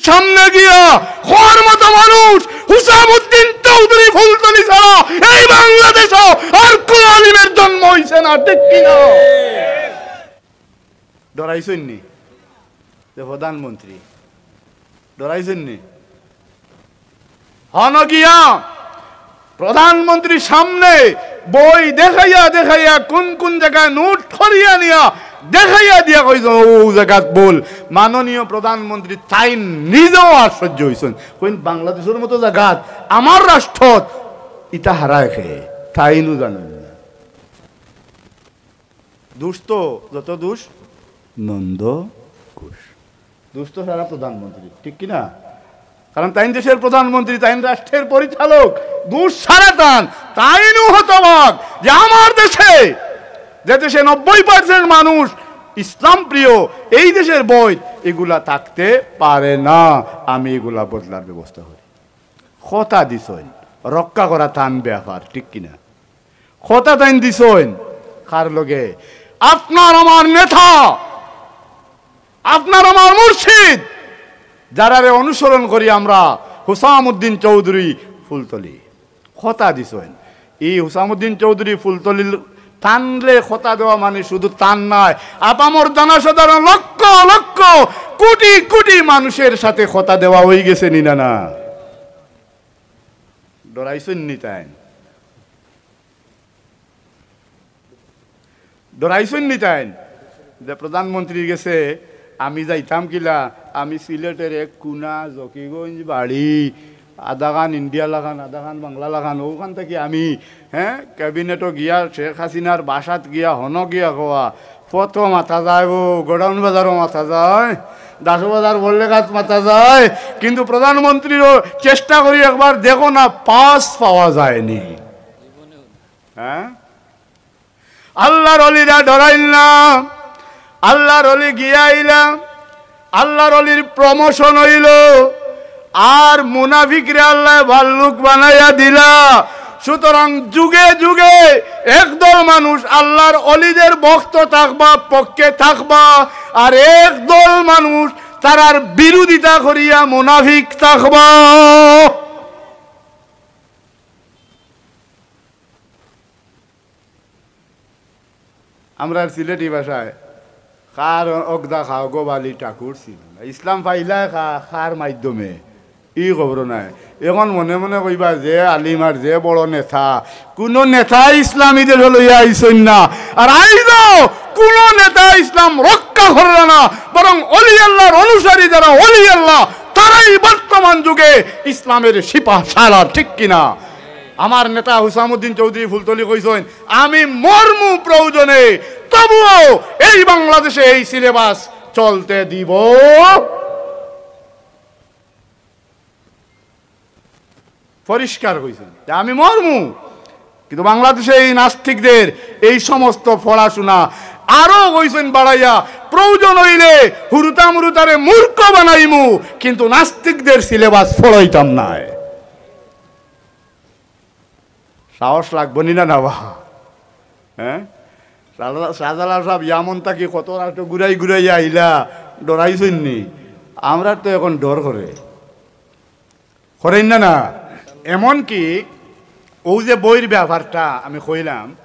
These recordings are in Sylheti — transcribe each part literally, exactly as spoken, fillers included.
সামনে গিয়া খোয়ার মতো মানুষ হুসামুদ্দিন চৌধুরী ফুলতলি ছাড়া এই বাংলাদেশও আর কোন আলিমের জন্ম হইছে না, ঠিক কিনা? ডরাইছইন নি যে প্রধানমন্ত্রী? ডরাইছইন নি? হন গিয়া প্রধানমন্ত্রীর সামনে বই দেখাইয়া দেখাইয়া কোন কোন জায়গায় নোট করিয়া নিয়া দেখাইয়া দিয়া কইছইন, "ও জায়গাত ভুল।" মাননীয় প্রধানমন্ত্রী তাইন নিজেও আশ্চর্য হইছইন, কইন, "বাংলাদেশের মতো জায়গাত আমার রাষ্ট্রত ইতা হারায় খে?" তাইনও জানইন না। দুষ তো যত দুষ নন্দ ঘোষ, দুষ তো সারা প্রধানমন্ত্রী, ঠিক কি না? কারণ তাইন দেশের প্রধানমন্ত্রী, তাইন রাষ্ট্রের পরিচালক, দুষ সারা তান। তাইনও হতবাক যে আমার দেশে, যে দেশে নব্বই পার্সেন্ট মানুষ ইসলাম প্রিয়, এই দেশের বই এগুলা থাকতে পারে না। আমি এগুলা বদলার ব্যবস্থা করি। কথা দিছইন, রক্ষা করা তান ব্যাপার, ঠিক কিনা? কথা তাইন দিছইন, কার লগে? আপনার আমার নেতা, আপনার আমার মুর্শিদ, যারারে অনুসরণ করি আমরা, হুসামুদ্দিন চৌধুরী ফুলতলি। কথা দিছইন। এই হুসামুদ্দিন চৌধুরী ফুলতলির তানরে কথা দেওয়া মানে শুধু তান নায়, আপামর জনসাধারণ লক্ষ লক্ষ কোটি কোটি মানুষের সাথে কথা দেওয়া হয়ে গেছে নি না? না, ডরাইছইন নি তাইন? ডরাইছইন নি তাইন যে প্রধানমন্ত্রীর গেছে আমি যাইতাম কিলা? আমি সিলেটের এক কুনা, জকিগঞ্জ বাড়ি, আধাখান ইন্ডিয়া লাখান, আধাখান বাংলা লাখান, ওখান থেকে আমি, হ্যাঁ, ক্যাবিনেটও গিয়া, শেখ হাসিনার বাসাত গিয়া, হন গিয়া কওয়া, ফতো মাতা যায়, ও গোডাউন বাজারও মাতা যায়, দাসো বাজার বললে গাছ মাতা যায়, কিন্তু প্রধানমন্ত্রীরও চেষ্টা করি একবার দেখো না, পাস পাওয়া যায়নি। হ্যাঁ, আল্লাহর অলিরা ডরাইল না, আল্লাহর অলি গিয়া আইলা, আল্লাহর অলির প্রমোশন হইল, আর মুনাফিকরে আল্লাহ ভাল্লুক বানাইয়া দিলা। সুতরাং যুগে যুগে একদল মানুষ আল্লাহর অলিদের ভক্ত থাকবা, পক্ষে থাকবা, আর একদল মানুষ তারার বিরোধিতা করিয়া মুনাফিক থাকবা। আমরার সিলেটি ভাষায় কার অগদা খাও গো বালি ঠাকুর ছিল না। ইসলাম পাইলায় খা-, কার মাধ্যমে? ই খবর নাই। এখন মনে মনে কইবা যে আলিম আর যে বড় নেতা, কুনো নেতা ইসলামী দেশ লইয়া আইছইন না। আর আইজও কুনো নেতা ইসলাম রক্ষা করলা না, বরং অলি আল্লাহর অনুসারী যারা অলি আল্লাহ, তারাই বর্তমান যুগে ইসলামের সিপাহ সালার, ঠিক কিনা? আমার নেতা হুসামুদ্দিন চৌধুরী ফুলতলি কইছইন, "আমি মরমু প্রয়োজনে, তবুও এই বাংলাদেশে এই সিলেবাস চলতে দিব।" পরিষ্কার কইছইন যে, "আমি মরমু, কিন্তু বাংলাদেশে এই নাস্তিকদের এই সমস্ত পড়াশোনা", আরো কইছইন বাড়াইয়া, "প্রয়োজন হইলে হুরুতা মুরুতারে মূর্খ বানাইমু, কিন্তু নাস্তিকদের সিলেবাস পড়াইতাম নায়।" সাহস লাগবো নি না, না বা? হ্যাঁ, শাহজালাল সাহেব ইয়ামন থাকি কত রাষ্ট্র ঘুরাই ঘুরাই আইলা, ডরাইছইন নি? আমরার তো এখন ডর করে, করেন না, না? এমনকি ও যে বইর ব্যাপারটা আমি কইলাম,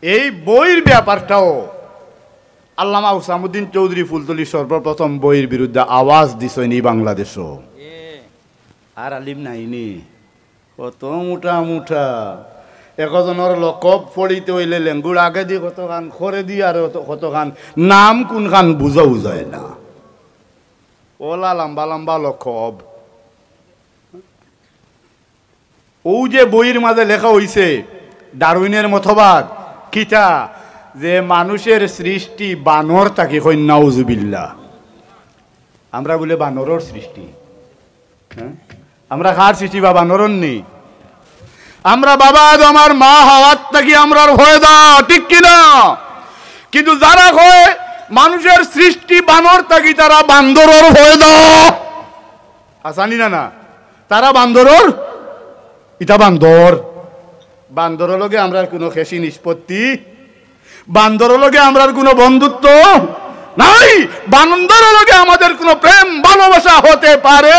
এই বইর ব্যাপারটাও আল্লামা হুসামুদ্দিন চৌধুরী ফুলতলি সর্বপ্রথম বইর বিরুদ্ধে আওয়াজ দিছইন এই বাংলাদেশও। আর আলিম নাইনি, কত মোটা মোটা। একজনর লকব পড়িতে হইলে লেঙ্গুর আগেদি কতখান, করেদি আর কত-, কতখান, নাম কোনখান বুঝাও যায় না। ওলা লম্বা লম্বা লকব। ও যে বইর মাঝে লেখা হইছে ডারউইনের মতবাদ, কিতা যে মানুষের সৃষ্টি বানর থাকি, কইন নাউজুবিল্লাহ। আমরা বলে বানরর সৃষ্টি, হ্যাঁ? আমরা কার সৃষ্টি বা বানরর নি? আমরা বাবা আদম আর মা হাওয়ার থাকি আমরার পয়দা, ঠিক কিনা? কিন্তু যারা কয় মানুষের সৃষ্টি বানর থাকি, তারা বান্দরর পয়দা। আসানি না, না? তারা বান্দরর, ইটা বান্দর। বান্দরর লগে আমরার কোনো খেশি নিষ্পত্তি, বান্দরর লগে আমরার কোনো বন্ধুত্ব। নাই, বান্দরর লগে আমাদের কোনো প্রেম ভালোবাসা হতে পারে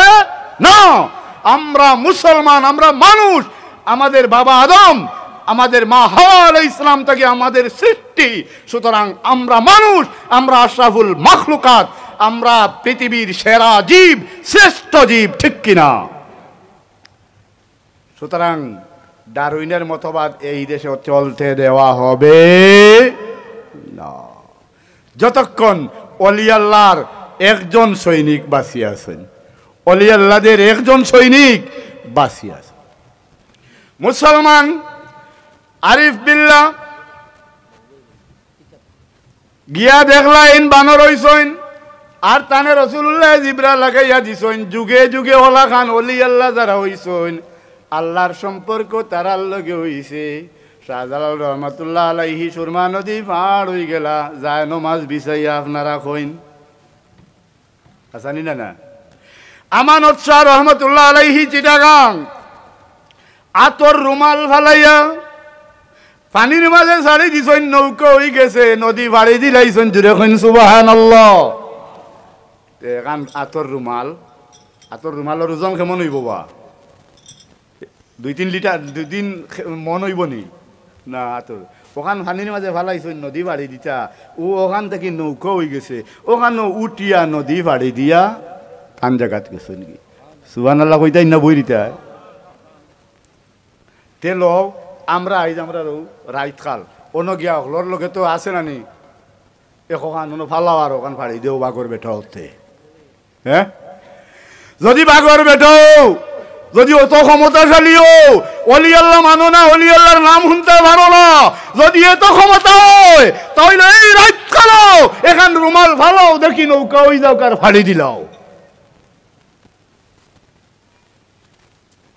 না। আমরা মুসলমান, আমরা মানুষ। আমাদের বাবা আদম, আমাদের মা হাওয়া আলাইহিস সালাম থাকি আমাদের সৃষ্টি। সুতরাং আমরা মানুষ, আমরা আশরাফুল মাখলুকাত, আমরা পৃথিবীর সেরা জীব, শ্রেষ্ঠ জীব, ঠিক কি না? সুতরাং ডারউইনের মতবাদ এই দেশে চলতে দেওয়া হবে না। যতক্ষণ অলি আল্লাহর একজন সৈনিক বাঁচিয়া আছেন, অলি আল্লাহদের একজন সৈনিক বাঁচিয়া আছেন, মুসলমান আরিফ বিল্লাহ গিয়া দেখলা ইন বানর অইছইন, আর তানে রসুলুল্লাহ জিব্রা লাগাইয়া দিছইন। যুগে যুগে অলাখান অলি আল্লাহ যারা অইছইন, আল্লাহর সম্পর্ক তারার লগে অইছে। শাহজালাল রহমতুল্লাহ আলাইহি সুরমা নদী পার অইগেলা, যায় নমাজ বিছাইয়া আপনারা কইন। আছানি না না? আমানত শাহ রহমতুল্লাহ আলাইহি চিটাগাং আতর রুমাল ফালাইয়া পানির মাঝে ছাড়ি দিছইন, নৌকা অইগেছে, নদী ফাড়ি দিলাইছইন। জুরে কইন সুবহানাল্লাহ। তে এখান আতর রুমাল, আতর রুমালর ওজন কেমন অইবো বা? দুই তিন লিটার, দুই তিন খে-, মন অইবো নি? না, আতর। ওখান পানির মাঝে ফালাইছইন, নদী ফাড়ি দিতা, ও ওখান থাকি নৌকা অইগেছে, ওখানো উঠিয়া নদী ফাড়ি দিয়া তান জাগাত গেছইন গি। সুবহানাল্লাহ কইতায় না বই দিতায়? তে লও, আমরা আইজ আমরা রউ রাইত কাল, অনো গিয়া অকলর লগে তো আছে না নি? একখান অনো ফালাও আর ওখান ফাড়ি দেও বাঘর বেটা অতে। হ্যাঁ? যদি বাঘর বেটা অও, যদি অত ক্ষমতাশালী অও, অলি আল্লাহ মানো না, অলি আল্লাহর নাম হুনতায় পারো না, যদি এত ক্ষমতা অয়, তাইলে এই রাইত কালো এখান রুমাল ফালাও, দেখি নৌকা অই যাউক আর ফাড়ি দিলাও।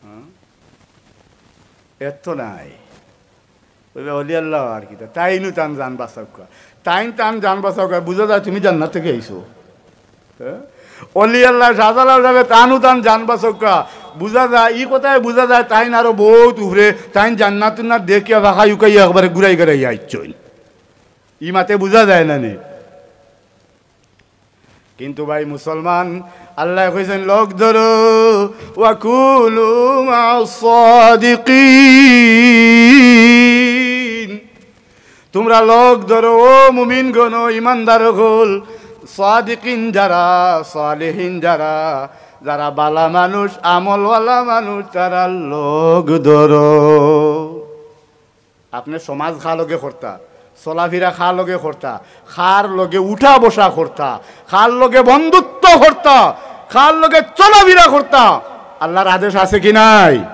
হ্যাঁ? এত নাই। অলি আল্লাহ আর কিতা, তাইনও তান জান বাঁচাউক্কা। তাইন তান জান বাঁচাউক্কা, বুঝা যায় তুমি জান্নাত থাকি আইছো। হ্যাঁ? অলি আল্লাহ শাহজালাল সাহেব তানও তান জান বাঁচাউক্কা, বুঝা যায়, ই কথায় বুঝা যায় তাইন আরো বউত উপরে, তাইন জান্নাত না দেখিয়া ফাঁকা উকাইয়া একবারে ঘুরাই ঘুরাইয়া আইছইন। ই মাতে বুঝা যায় না নি? কিন্তু ভাই মুসলমান, আল্লায় কইছইন, "লগ ধরো, ওয়া কুনু মা'আস সাদিকিন।" তুমরা লগ ধরো, ও মুমিনগণ, ও ইমানদার অকল, সাদিকিন যারা, সালেহিন যারা, যারা বালা মানুষ, আমলওয়ালা মানুষ, তারার লগ ধরো। আপনে সমাজ কার লগে করতা, চলাফিরা কার লগে করতা, কার লগে উঠা বসা করতা, কার লগে বন্ধুত্ব করতা, কার লগে চলাফিরা করতা, আল্লাহর আদেশ আছে কি নাই?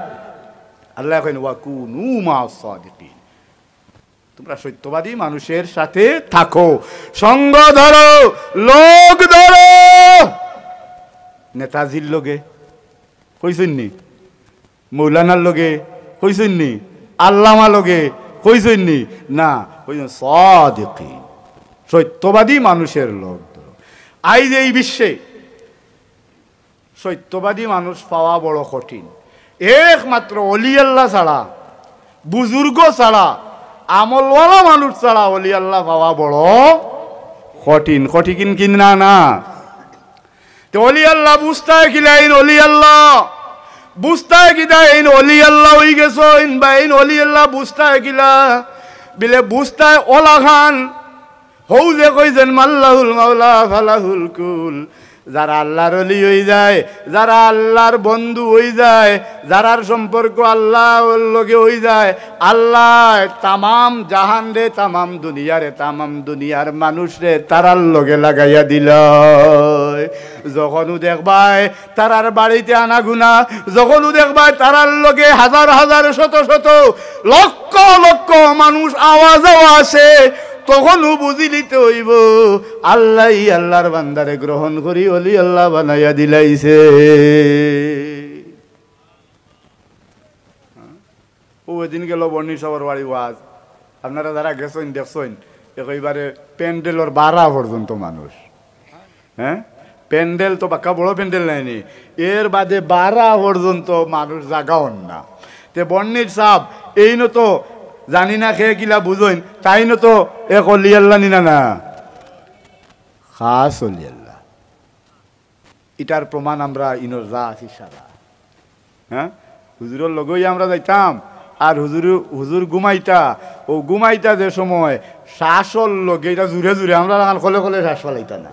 আল্লায় কইন, "ওয়া কুনু মা'আস সাদিকিন।" তুমরা সত্যবাদী মানুষের সাথে থাকো, সঙ্গ ধরো, লগ ধরো। নেতাজির লগে কইছইন নি? মৌলানার লগে কইছইন নি? আল্লামা লগে কইছইন নি? না, কইছইন সাদিকিন, সত্যবাদী মানুষের লগ ধরো। আইজ এই বিশ্বে সত্যবাদী মানুষ পাওয়া বড় কঠিন। একমাত্র অলি আল্লাহ ছাড়া, বুজুর্গ ছাড়া, আমলওয়ালা মানুষ ছাড়া অলি আল্লাহ পাওয়া বড় কঠিন। কঠিন কি না? না। তে অলি আল্লাহ বুঝতায় কিলা এইন অলি আল্লাহ, বুঝতায় কিতা এইন অলি আল্লাহ অইগেছইন, বা এইন অলি আল্লাহ বুঝতায় কিলা? বিলে বুঝতায় অলাখান। হউ যে কইছইন, "মাল্লাহুল মাওলা ফালাহুল কুল।" যারা আল্লাহর অলি অইযায়, যারা আল্লাহর বন্ধু অইযায়, যারার সম্পর্ক আল্লাহর লগে অইযায়, আল্লায় তামাম জাহানরে, তামাম দুনিয়ারে, তামাম দুনিয়ার মানুষরে তারার লগে লাগাইয়া দিলায়। যখনউ দেখবায় তারার বাড়িতে আনাগুনা, যখনউ দেখবায় তারার লগে হাজার হাজার, শত শত, লক্ষ লক্ষ মানুষ আওয়া যাওয়া আছে, তখনউ বুঝিলিতে অইবো আল্লায় আল্লাহর বান্দারে গ্রহণ করি অলি আল্লাহ বানাইয়া দিলাইছে। অউ এদিন গেল বন্নি সাবর বাড়ি ওয়াজ। আপনারা যারা গেছইন দেখছইন, একেবারে প্যান্ডেলর বারা পর্যন্ত মানুষ। হ্যাঁ, প্যান্ডেল তো বাক্কা বড় প্যান্ডেল নায়নি, এর বাদে বারা পর্যন্ত মানুষ জাগা অর না। তে বন্নির সাব এইন তো জানি না কে কিলা বুঝইন, তাইন তো এক অলি আল্লাহ নি না না। খাস অলি আল্লাহ। ইটার প্রমাণ আমরা ইনর যা আছি সারা। হ্যাঁ, হুজুরর লগেউ আমরা যাইতাম, আর হুজুর, হুজুর ঘুমাইতা, অউ ঘুমাইতা যে সময় শ্বাসর লগে, ইটা জুরে জুরে, আমরা লাখান খলে খলে শ্বাস ফালাইতা না,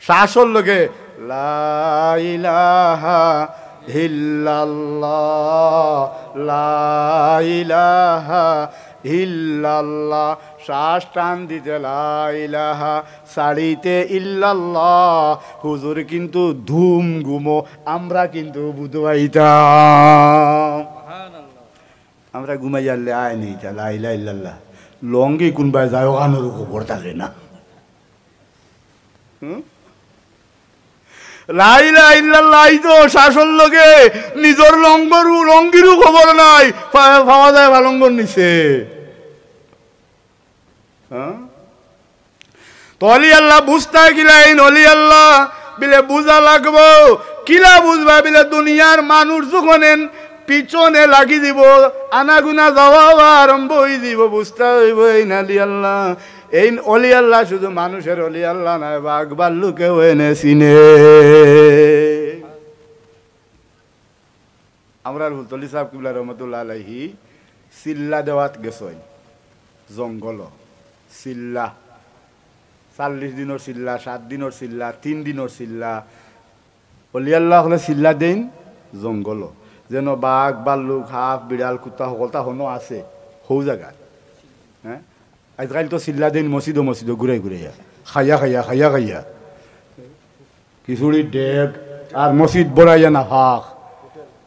শ্বাসর লগে লা ইলাহা ইল্লাল্লাহ, লা ইলাহা ইল্লাল্লাহ, শ্বাস টান দিতে লা ইলাহা, ছাড়িতে ইল্লাল্লাহ। হুজুর কিন্তু ধুম ঘুমো, আমরা কিন্তু বুধবাইতাম। আমরা ঘুমাইয়ারলে আয় নেই, তা লা ইলাহা ইল্লাল্লাহ। লঙ্গি কোনবায় যায়, অখানরও খবর থাকে না। হুম? লা ইলাহা ইল্লাল্লাহ, এই তো শ্বাসর লগে নিজর লঙ্গরু, লঙ্গিরও খবর নাই, পা-, পাওয়া যায় পালঙ্গর নিচে। হ্যাঁ? তো অলি আল্লাহ বুঝতা কিলা এইন অলি আল্লাহ? বিলে বুঝা লাগবো। কিলা বুঝবা? বিলে দুনিয়ার মানুষ যখন এন পিছনে লাগি দিব, আনাগুনা যাওয়া আরম্ভ অই দিব, বুঝতা অইবো এইন অলি আল্লাহ। এইন অলি আল্লাহ শুধু মানুষর অলি আল্লাহ নায়, বাঘ ভাল্লুকেও এনে চিনে। আমরার ফুলতলি সাব কিবলা রহমতুল্লাহ আলাইহি চিল্লা দেওয়াত গেছইন জঙ্গলো। চিল্লা, চল্লিশ দিনর চিল্লা, সাত দিনর চিল্লা, তিন দিনর চিল্লা। অলি আল্লাহ অকলে চিল্লা দেইন জঙ্গলো, যেন বাঘ, ভাল্লুক, হাফ, বিড়াল, কুত্তা হকলতা হনো আছে, হউ জাগাত। হ্যাঁ, আইজকাইল তো চিল্লা দেইন মসজিদো মসজিদো ঘুরাই ঘুরাইয়া, খাইয়া খাইয়া, খাইয়া খাইয়া। খিচুড়ির ডেগ আর মসজিদ বড়াইয়া নাফাক।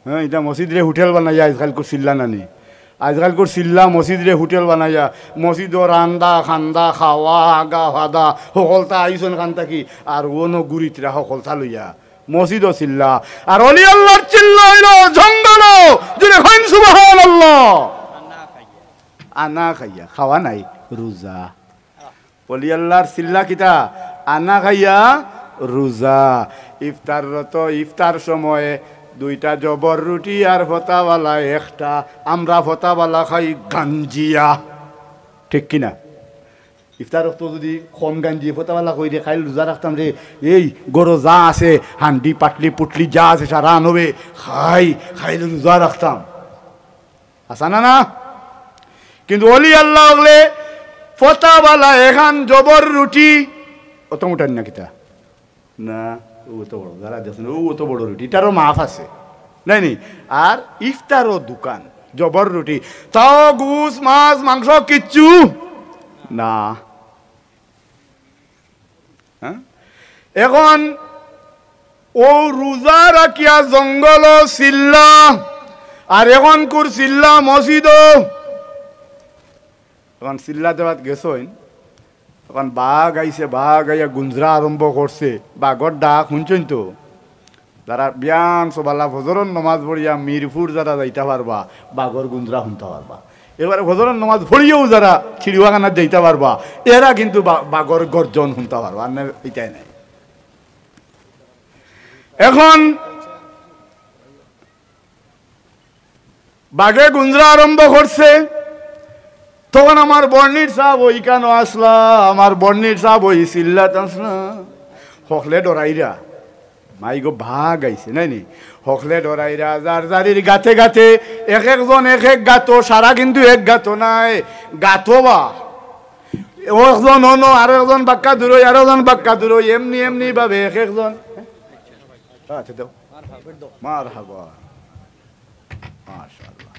হ্যাঁ, ইটা মসজিদরে হোটেল বানাইয়া আইজকাইলকুর চিল্লা নানি। আইজকাইলকুর চিল্লা মসজিদরে হোটেল বানাইয়া, মসজিদো রান্দা, খান্দা, খাওয়া, আগা, ফাদা, হকলতা আইছন খান থাকি, আর অনো ঘুরিতরা হকলতা লইয়া। মসজিদো চিল্লা, আর অলি আল্লাহর চিল্লা অইলো জঙ্গলো। জুরে কইন সুবহানাল্লাহ। আনা খাইয়া, খাওয়া নাই, রোজা। অলি আল্লাহর চিল্লা কিতা? আনা খাইয়া রোজা। ইফতাররত, ইফতার সময়ে দুইটা জবর রুটি আর ফতাওয়ালা একটা। আমরা ফতাওয়ালা খাই গাঞ্জিয়া, ঠিক কিনা? ইফতার অক্ত যদি কম গাঞ্জি ফতাওয়ালা কই দে, খাইল রোজা রাখতাম রে, এই গরো যা আছে, হান্ডি, পাটলি, পুটলি যা আছে, সারা আনবে, খাই, খাইল রোজা রাখতাম। আছা না, না? কিন্তু অলি আল্লাহ অকলে ফতাওয়ালা এখান জবর রুটি, অত মোটা না কিতা? না, অউ অত বড়, যারা দেখছইন, অউ অত বড় রুটি, ইটারও মাপ আছে, নাই নি? আর ইফতারও দোকান, জবর রুটি, তাও গোস, মাছ, মাংস কিচ্ছু না। হ্যাঁ? এখন অউ রোজা রাখিয়া জঙ্গলো চিল্লা, আর এখনকুর চিল্লা মসজিদো। এখন চিল্লা দেওয়াত গেছইন, এখন বাঘ আইছে, বাঘ আইয়া গুঞ্জরা আরম্ভ করছে, বাঘর ডাক হুনছইন তো। যারা বিয়ান সবালা ফজরর নমাজ পড়িয়া মিরপুর যারা যাইতা পারবা, বাঘর গুঞ্জরা হুনতা পারবা। এবারে ফজরর নমাজ পড়িয়াউ যারা চিড়িয়াখানাত যাইতা পারবা, এরা কিন্তু বা-, বাঘর গর্জন হুনতা পারবা, আর না ইটাই নাই। এখন বাঘে গুঞ্জরা আরম্ভ করছে। তখন আমার বর্ণির সাব অউ ইখানো আছলা, আমার বর্ণির সাব অউ চিল্লাত আছলা। হকলে ডরাইরা, মাই গো, বাঘ আইছে, নাই নি? হকলে ডরাইরা, যার যারির গাতে গাতে, এক একজন এক এক গাতো, সারা কিন্তু এক গাতো নায়, গাতো বা। ও একজন অনো, আরো একজন বাক্কা দূরই, আরো একজন বাক্কা দূরই, এমনি এমনি ভাবে এক একজন। আচ্ছা, দাও। মারহাবা। মাশাআল্লাহ।